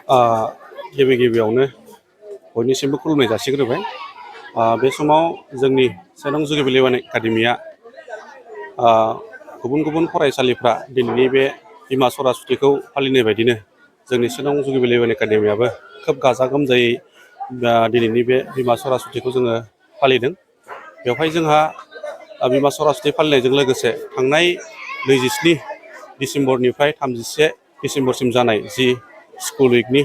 गिबियावनो बयनिसिमबो खुलुमनाय जासिग्रोबाय। बे समाव जोंनि सेनं जुगिबिलि एकाडेमिया गुबुन गुबुन फरायसालिफ्रा दिनैनि बे बिमा सरासतिखौ फालिनाय बायदिनो जोंनि सेनं जुगिबिलि एकाडेमियाबो खोब गाजा गोमजायै दिनैनि बे बिमा सरासतिखौ जोङो फालिदों। बेवहाय जोंहा बिमा सरासति फालिनायजों लोगोसे थांनाय 27 डिसेम्बरनिफ्राय 31 डिसेम्बरसिम जानाय जि स्कुल उइकनि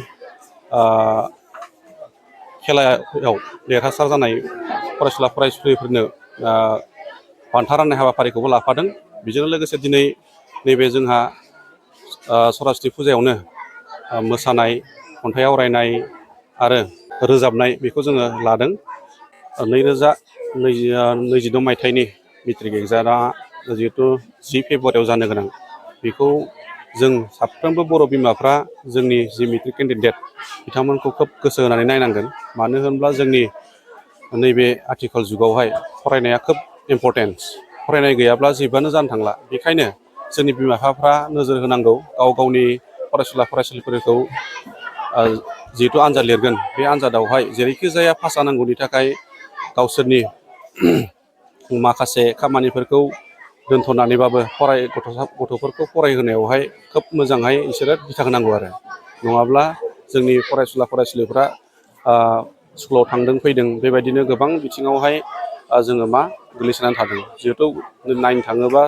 खेलायाव देरहासार जानाय फरायसुला फरायसुलिफोरनो बान्था राननाय हाबाफारिखौबो लाफादों। बेजों लोगोसे दिनै नैबे जोंहा सरासति फुजायावनो मोसानाय, खन्थाइ आवरायनाय आरो रोजाबनाय बेखौ जोङो लादों। 2022 मायथाइनि मेट्रिक एग्जामा जिहेतु 10 फेब्रुवारियाव जानो गोनां, बेखौ जों साफ्रोमबो बर' बिमाफ्रा जोंनि जि मेट्रिक केन्डिडेट बिथांमोनखौ खोब गोसो होनानै नायनांगोन। मानो होनब्ला जोंनि नैबे आथिखाल जुगावहाय फरायनाया खोब इम्परटेन्स। फरायनाय गैयाब्ला जेबोआनो जानो थांला। बेखायनो जोंनि बिमा बिफाफ्रा नोजोर होनांगौ गाव गावनि फरायसुला फरायसुलिफोरखौ जिहेतु आनजाद लिरगोन, बे आनजादावहाय जेरैखि जाया पास जानांगौनि थाखाय गावसोरनि माखासे खामानिफोरखौ दोनथ'नानैबाबो गथ'फोरखौ फरायहोनायावहाय खोब मोजाङै बिसोरो दिथा होनांगौ आरो। नङाब्ला जोंनि फरायसुला फरायसुलिफ्रा स्कुलाव थांदों फैदों बेबायदिनो गोबां बिथिङावहाय जोङो गोग्लैसोनानै थादों। जिहेतु नायनो थाङोबा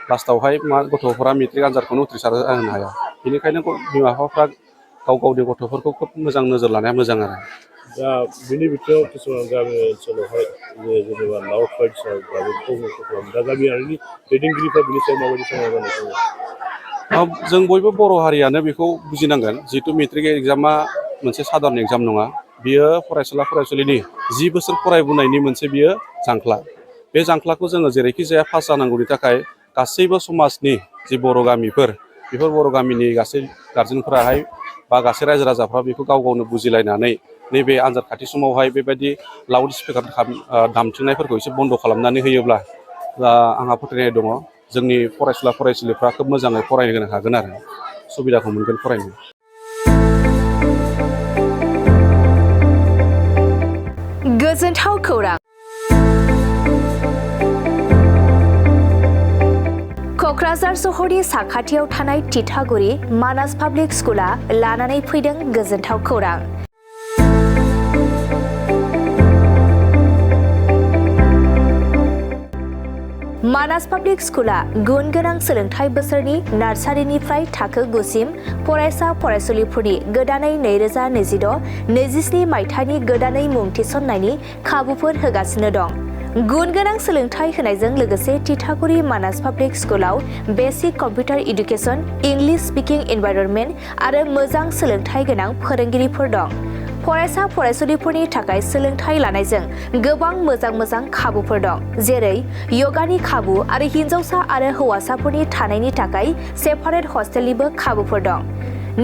लास्टावहाय गथ'फोरा मेट्रिक आनजादखौनो उथ्रिसार होनो हाया। बेनिखायनो बिमा बिफाफ्रा गाव गावनि गथ'फोरखौ खोब मोजां नोजोर लानाया मोजां आरो। दा बिनि बिथिङाव किसुमान गामि ओनसोलावहाय जेनेबा लाउड बायदिसिना खालामो। दा गामियारिनि दैदेनगिरिफ्रा बिनि सायाव माबायदि सांग्रां जानाय? जों बयबो बर' हारियानो बेखौ बुजिनांगोन। जिहेतु मेट्रिक एग्जामा मोनसे साधारन एग्जाम नङा, बियो फरायसुला फरायसुलिनि 10 बोसोर फरायबोनायनि मोनसे बियो जांख्ला। बे जांख्लाखौ जोङो जेरैखि जाया पास जानांगौनि थाखाय गासैबो समाजनि जि बर' गामिफोर, बेफोर बर' गामिनि गासै गारजेनफोराहाय बा गासै रायजो राजाफ्रा बेखौ गाव गावनो बुजिलायनानै नैबे आनजाद खाथि समावहाय बेबायदि लाउड स्पिकार दामथिंनायफोरखौ एसे बन्द' खालामनानै होयोब्ला आंहा फोथायनाय दङ जोंनि फरायसुला फरायसुलिफ्रा खोब मोजाङै फरायनो हागोन आरो सुबिदाखौ मोनगोन फरायनो। गोजोनथाव खौरां। क'क्राझार सहरनि साखाथियाव थानाय तितागुरि मानास पाब्लिक स्कुला लानानै फैदों गोजोनथाव खौरां। मानास पाब्लिक स्कुला गुन गोनां सोलोंथाइ बोसोरनि नार्सारिनिफ्राय थाखो 9 सिम फरायसा फरायसुलिफोरनि गोदानै 2026-27 मायथाइनि गोदानै मुं थिसननायनि खाबुफोर होगासिनो दं। गुन गोनां सोलोंथाइ होनायजों लोगोसे तितागुरि मानास पाब्लिक स्कुलाव basic computer education, English speaking environment आरो मोजां सोलोंथाइ गोनां फोरोंगिरिफोर दं। फरायसा फरायसुलिफोरनि थाखाय सोलोंथाइ लानायजों गोबां मोजां खाबुफोर दं, जेरै यगानि खाबु आरो हिन्जावसा आरो हौवासाफोरनि थानायनि थाखाय सेपारेट हस्टेलनिबो खाबुफोर दं।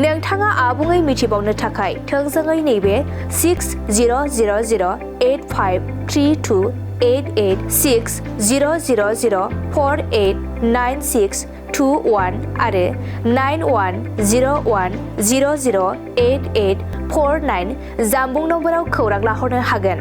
नोंथाङा आबुङै मिथिबावनो थाखाय थोंजोङै नैबे 60008532886000489621 आरो 9101008849 जानबुं नम्बराव खौरां लाहरनो हागोन।